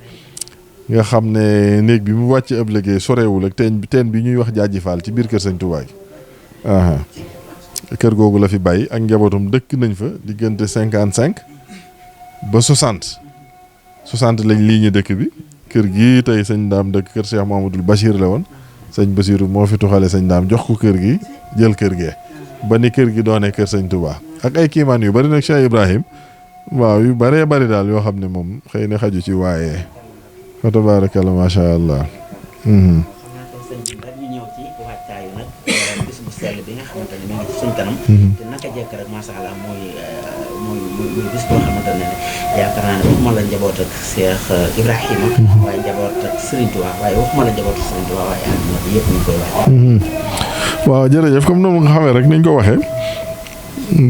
nga xam ne néeg bi mu wàcc ab liggéey sorewul ak teen bi ñuy wax Jaaji Faal ci biir kër sëñ Touba gi kër googu la fi bàyyi ak njabootum dëkk nañ fa diggante 55 ba 60 lañ lii ñu dëkk bi kër gii tey sëñ daam dëkk kër Cheikh Mamadou Bachir la woon sëñ Basiru moo fi tuxale sëñ daam jox ko kër gi jël kër gee ba ni kër gi doonee kër sëñ Touba ak ay kiimaan yu bari nag Cheikh Ibrahim waaw yu bëree bëri daal yoo xam ne moom xëy na xaju ci waaye fa tabarakallah macha allah. sell bi nga xamante ne mi ngi ci suñ kanam te naka jekk rek macha allah muy bis boo xamante ne yaakaar naa ne waxuma la njaboot ak Cheikh Ibrahima waaye njaboot ak Serigne Touba waaye waxuma la njaboot ak Serigne Touba waaye àdduna bi yëpp ñu koy waaj waaw jërëjëf comme noonu nga xamee rek niñ ko waxee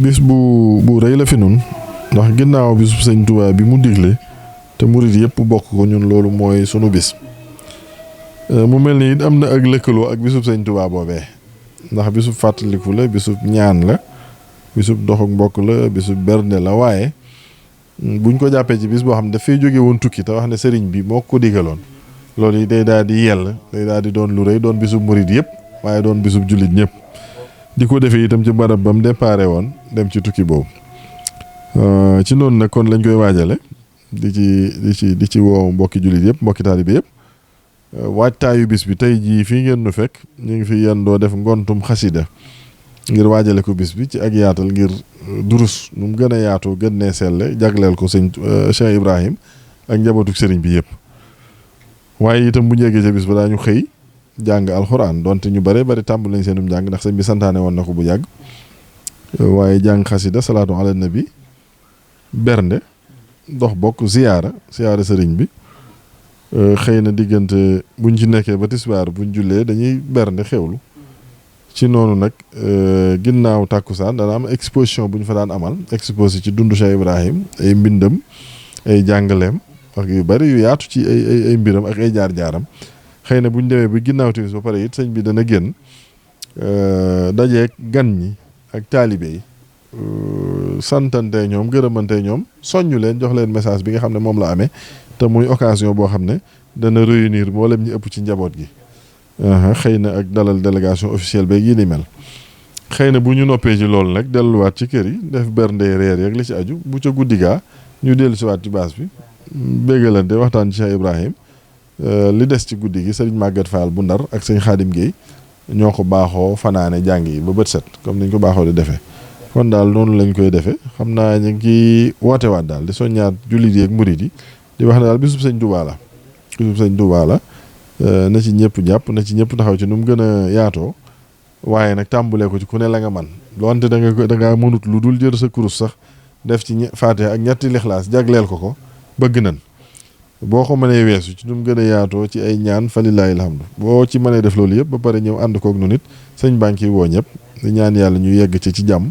bis bu rëy la fi nun ndax ginnaaw bisu Serigne Touba bi mu digle te murid yëpp bokk ko ñun loolu mooy sunu bis mu mel ni it am na ak lëkkaloo ak bisub Serigne Touba boobee ndax bisub fàttaliku la bisub ñaan la bisub dox ak mbokk la bisub bernde la waaye buñ ko jàppee ci bis boo xam ne dafay jóge woon tukki te wax ne sëriñ bi moo ko digaloon loolu yi day daal di yell day daal di doon lu rëy doon bisub murid yëpp waaye doon bisub jullit ñëpp di ko defee itam ci barab ba mu déparé woon dem ci tukki boobu ci noonu nag kon lañ koy waajale di ci woo mbokki jullit yëpp mbokki taalibe yëpp waajtaayu bis bi tey jii fii ngeen nu fekk ñu ngi fi yendoo def ngontum xasida ngir waajale ko bis bi ci ak yaatal ngir durus nu mu gën a yaatoo gën nee selle jagleel ko sëñ Cheikh Ibrahim ak njabootu sëriñ bi yëpp waaye itam bu njegee ca bis ba daañu xëy jàng alxuraan donte ñu bare bari tàmbali nañ seenum jàng ndax sëñ bi santaane woon na ko bu yàgg waaye jàng xasida salaatu ala nabi bernde dox bokk ziyaara sëriñ bi xëy na diggante buñ ci nekkee ba tisbaar buñ jullee dañuy bernde xewlu ci noonu nag ginnaaw tàkkusaan dana am exposition bu ñu fa daan amal exposé ci dundu Cheikh Ibrahim ay mbindam ay jàngaleem ak yu bari yu yaatu ci ay mbiram ak ay jaar-jaaram xëy na buñ demee ba ginnaaw timis ba pare it sëñ bi dana génn dajeeg gan ñi ak taalibe yi santante ñoom gërëmante ñoom soññu leen jox leen message bi nga xam ne moom la amee te muy occasion boo xam ne dana réunir mboolem ñi ëpp ci njaboot gi xëy na ak dalal délégation officielle beeg yi ni mel xëy na bu ñu noppee ci loolu nag delluwaat ci kër yi def bernde reer yeeg li ci aju bu ca guddi gaa ñu dellu siwaat ci baas bi béggalante waxtaan ci Cheikh Ibrahim li des ci guddi gi sëriñ Maguette Fall bu Ndar ak sëñ Xaadim Guèye ñoo ko baaxoo fanaane jàng yi ba bët set comme niñ ko baaxoo di defee kon daal noonu lañ koy defee xam naa ñu ngi woote waat daal di soññaat jullit yi ak murit yi di wax ne daal bisub sëñ Tuubaa la bisub sëñ Tuubaa la na ci ñëpp jàpp na ci ñëpp taxaw ci nu mu gën a yaatoo waaye nag tàmbulee ko ci ku ne la nga man loonte da nga mënut lu dul jër sa kurus sax def ci Faatiha ak ñetti lixlaas jagleel ko bëgg nan boo ko mënee weesu ci nu mu gën a yaatoo ci ay ñaan fa lillaahi alhamdu boo ci mënee def loolu yëpp ba pare ñëw ànd koog nu nit sëñ banque yi woo ñëpp di ñaan yàlla ñu yegg ci jàmm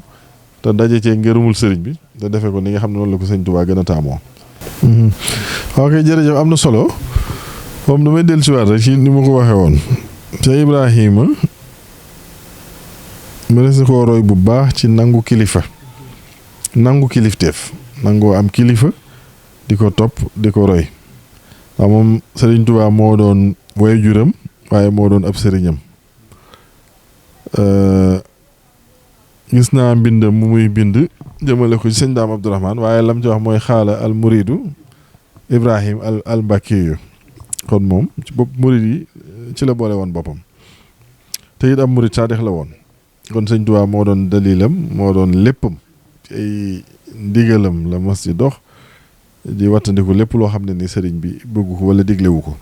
te daje cee ngërëmul sëriñ bi te defee ko ni nga xam ne noonu la ko sëñ Tuubaa gën a taamoo. ok jërëjëf am na solo moom damay dellusiwaat rek ci ni ma ko waxee woon te Ibrahima mënees na koo roy bu baax ci nangu kilifa nangu kilifteef nangoo am kilifa di ko topp di ko roy waaw moom Sëriñ Tuubaa moo doon waajuram waaye moo doon ab sëriñam gis naa mbindam mu muy bind jëmale ko ci sëñ Daam Abdourahmane waaye lam ci wax mooy xaala al muridu Ibrahim al Mbakkiyu kon moom ci bopp murid yi ci la boole woon boppam te it am murid saadix la woon kon sëñ Tuubaa moo doon dalilam moo doon léppam ci ay ndigalam la mas di dox di wattandiku lépp loo xam ne ni sëriñ bi bëggu ko wala diglewu ko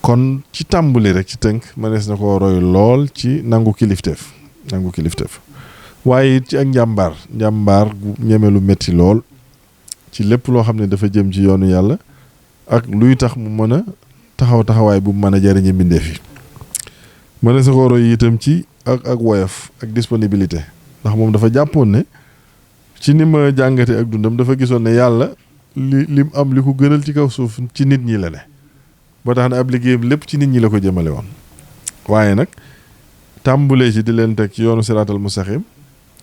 kon ci tàmbali rek ci tënk mënees na ko roy lool ci nangu kilifteef waaye it ci ak njàmbaar gu ñeme lu metti lool ci lépp loo xam ne dafa jëm ci yoonu yàlla ak luy tax mu mën a taxawaay bu mën a jariñe mbindeef yi mënees na ko roy itam ci ak woyof ak disponibilité ndax moom dafa jàppoon ne ci ni ma jàngate ak dundam dafa gisoon ne yàlla lim am li ko gënal ci kaw suuf ci nit ñi la ne ba tax na ab liggéeyam lépp ci nit ñi la ko jëmale woon waaye nag tàmbulee ci di leen teg ci yoonu siraatal mustaqim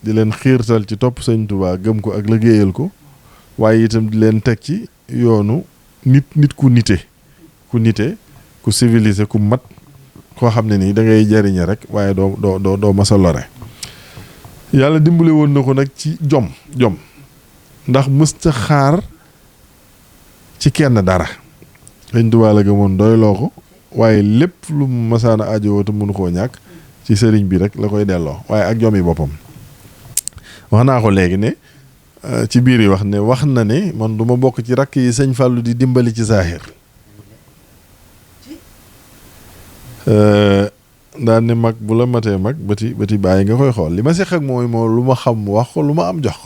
di leen xiirtal ci topp sëñ Tuubaa gëm ko ak liggéeyal ko waaye itam di leen teg ci yoonu nit ku nite ku civilisé ku mat koo xam ne nii da ngay jariñe rek waaye doo masa lore yàlla dimbale woon na ko nag ci jom ndax mësta xaar ci kenn dara sëñ Tuubaa la gëmoon doyloo ko waaye lépp lu masaana ajowoo te mënu koo ñàkk ci sëriñ bi rek la koy delloo waaye ak jom yi boppam wax naa ko léegi ne ci biir yi wax na ne man du ma bokk ci rakk yi sëñ Fàllu di dimbali ci saaxir daan ne mag bu la matee mag bëti bàyyi nga koy xool li ma seq ak mooy moo lu ma xam wax ko lu ma am jox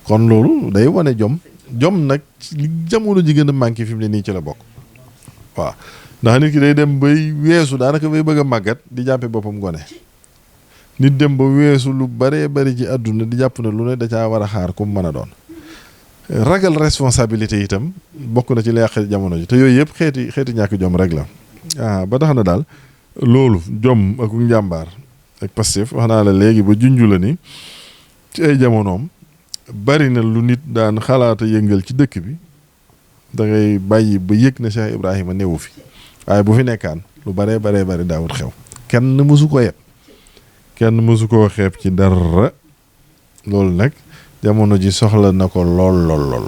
kon loolu day wane jom nag li jamono ji gën a manqué fi mu ne nii ci la bokk waaw ndax nit ki day dem bay weesu daanaka bay bëgg a màggat di jàppe boppam gone nit dem ba weesu lu baree bari ci àdduna di jàpp ne lu ne da caa war a xaar ku mu mën a doon ragal responsabilité itam bokk na ci la yàq jamono ji te yooyu yëpp xeeti ñàkk jom rek la ba tax na daal loolu jom ak njàmbaar ak Pastef wax naa la léegi ba junju la ni ci ay jamonoom bari na lu nit daan xalaata yëngal ci dëkk bi da ngay bàyyi ba yëg na Cheikh Ibrahima newu fi waaye bu fi nekkaan lu baree bari daawut xew kenn mësu ko yeb kenn mësu koo xeeb ci dara loolu nag jamono ji soxla na ko lool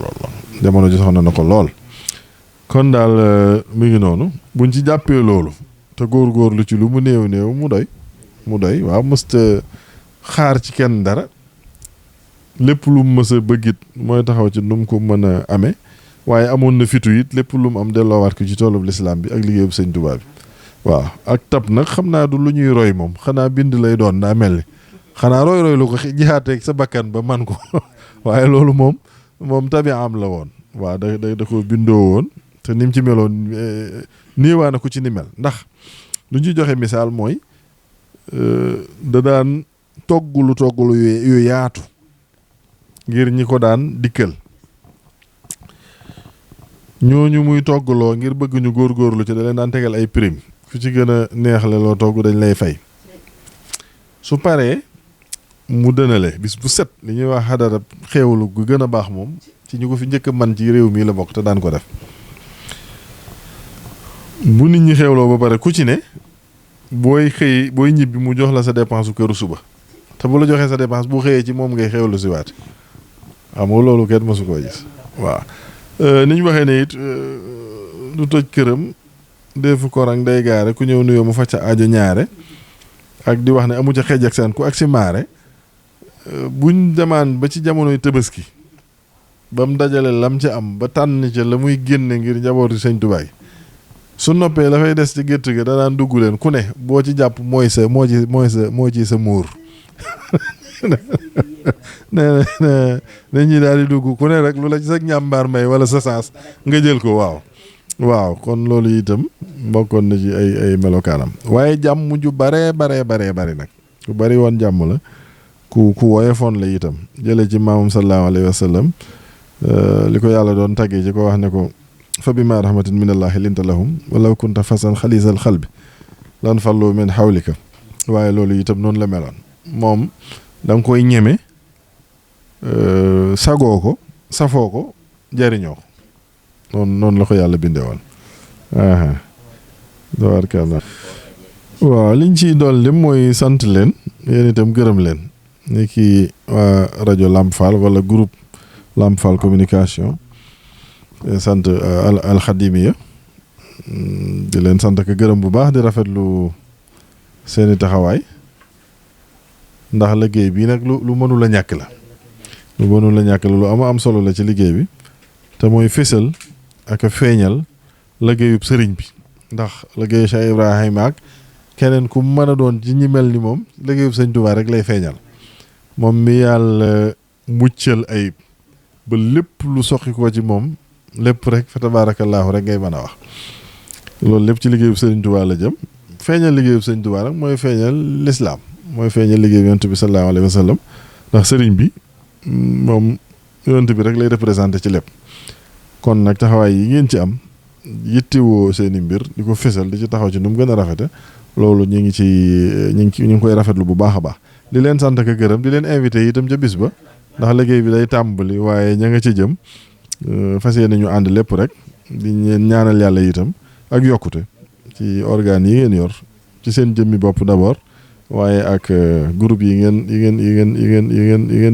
jamono ji soxla na ko lool kon daal mi ngi noonu buñ ci jàppee loolu te góorgóorlu ci lu mu néew mu doy waaw mësta xaar ci kenn dara lépp lu mu mës a bëggit mooy taxaw ci nu mu ko mën a amee waaye amoon na fitu it lépp lu mu am delloowaat ko ci toolub lislaam bi ak liggéeyub sëñ Tuubaa bi waaw ak tab nag xam naa du lu ñuy roy moom xanaa bind lay doon daa mel ni xanaa roy lu ko jixaateeg sa bakkan ba man ko waaye loolu moom tabi am la woon waaw da ko bindoo woon te ni mu ci meloon niiwaa na ku ci ni mel ndax lu ñu joxe misaal mooy da daan toggulu yu yaatu ngir ñi ko daan dikkal ñooñu muy toggaloo ngir bëgg ñu góorgóorlu ci da leen daan tegal ay prime ku ci gën a neexle loo togg dañ lay fay su paree mu dënale bis bu set li ñuy wax xadara xeewlu gu gën a baax moom ci ñu ko fi njëkk a man ci réew mi la bokk te daan ko def bu nit ñi xeewloo ba pare ku ci ne booy ñibbi mu jox la sa dépense su këru suba te bu la joxee sa dépense bu xëyee ci moom ngay xeewlu si waat xam nga loolu kenn mësu koo gis waaw ni ñu waxee ne it du toj këram defu korang day gaare ku ñëw nuyoo mu facca aajo ñaare ak di wax ne amu ca xeej ak seen ku ak si maare buñ demaan ba ci jamonoy Tabaski ba mu dajale lam ci am ba tànn ca la muy génne ngir njabooti sëñ Tuubaa su noppee la fay des ci gétt gi danaan dugg leen ku ne boo ci jàpp moo ci sa muur ne ñi daal di dugg ku ne rek lu la ci sa ñàmbaar may wala sa saas nga jël ko waaw kon loolu itam mbokkoon na ci ay melokaanam waaye jàmm ju baree bari nag ku bari woon jàmm la ku woyofoon la itam jële ci maamam sallallahu alayhi wa sallam li ko yàlla doon tàggee ci ko wax ne ko fa bima rahmatin min allahi linta lahum walaw kunta fasan xalisal xalbi lan fallu min xawlika waaye loolu itam noonu la meloon moom da nga koy ñeme sagoo ko safoo ko jariñoo ko noonu la ko yàlla bindee woon tabaarkalla waaw liñ ciy doon lim mooy sant leen yéen itam gërëm leen ni ki waa rajo Lamp Fall wala groupe Lamp Fall communication sant alxadimiya di leen sant ak gërëm bu baax di rafetlu seeni taxawaay ndax liggéey bi nag lu mënul a ñàkk la lu am solo la ci liggéey bi te mooy fésal ak a feeñal liggéeyub sëriñ bi ndax liggéeyu Cheikh Ibrahima ak keneen ku mën a doon ci ñi mel ni moom liggéeyub sëñ Tuubaa rek lay feeñal moom mi yàlla muccal ayib ba lépp lu soqi ko ci moom lépp rek fa tabaarakallaahu rek ngay mën a wax loolu lépp ci liggéeyub sëriñ Tuubaa la jëm feeñal liggéeyub sëñ Tuubaa nag mooy feeñal lislaam mooy feeñal liggéey yonent bi sallallahu alayhi wa sallam ndax sëriñ bi moom yonent bi rek lay représenté ci lépp kon nag taxawaay yi ngeen ci am yittewoo seeni mbir di ko fésal di ci taxaw ci nu mu gën a rafete loolu ñu ngi koy rafetlu bu baax a baax di leen sant ak gërëm di leen invité itam ca bis ba ndax liggéey bi day tàmbali waaye ña nga ci jëm fas yéene ñu ànd lépp rek di leen ñaanal yàlla itam ak yokkute ci organes yi ngeen yor ci seen jëmmi bopp d'abord waaye ak groupe yi ngeen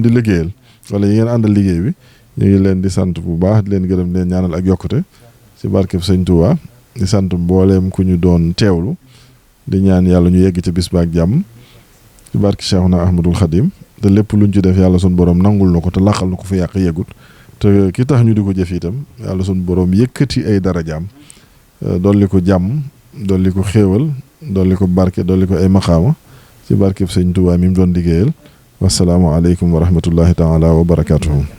di liggéeyal wala yi ngeen àndal liggéey bi ñu ngi leen di sant bu baax di leen gërëm di leen ñaanal ak yokkute ci barkeb sëñ Tuubaa di sant mbooleem ku ñu doon teewlu di ñaan yàlla ñu yegg ci bis ba ak jàmm ci barke Cheikhuna Ahmadul Xadim te lépp luñ ci def yàlla sun borom nangul na ko te laqal na ko fu yàq yeggut te ki tax ñu di ko jëf itam yàlla sun borom yëkkati ay darajaam dolli ko jàmm dolli ko xéewal dolli ko barke dolli ko ay maqaama ci barkeb sëñ Tuubaa mi mu doon liggéeyal wasalaamu aleykum wa rahmatullahi taala wa barakaatuhu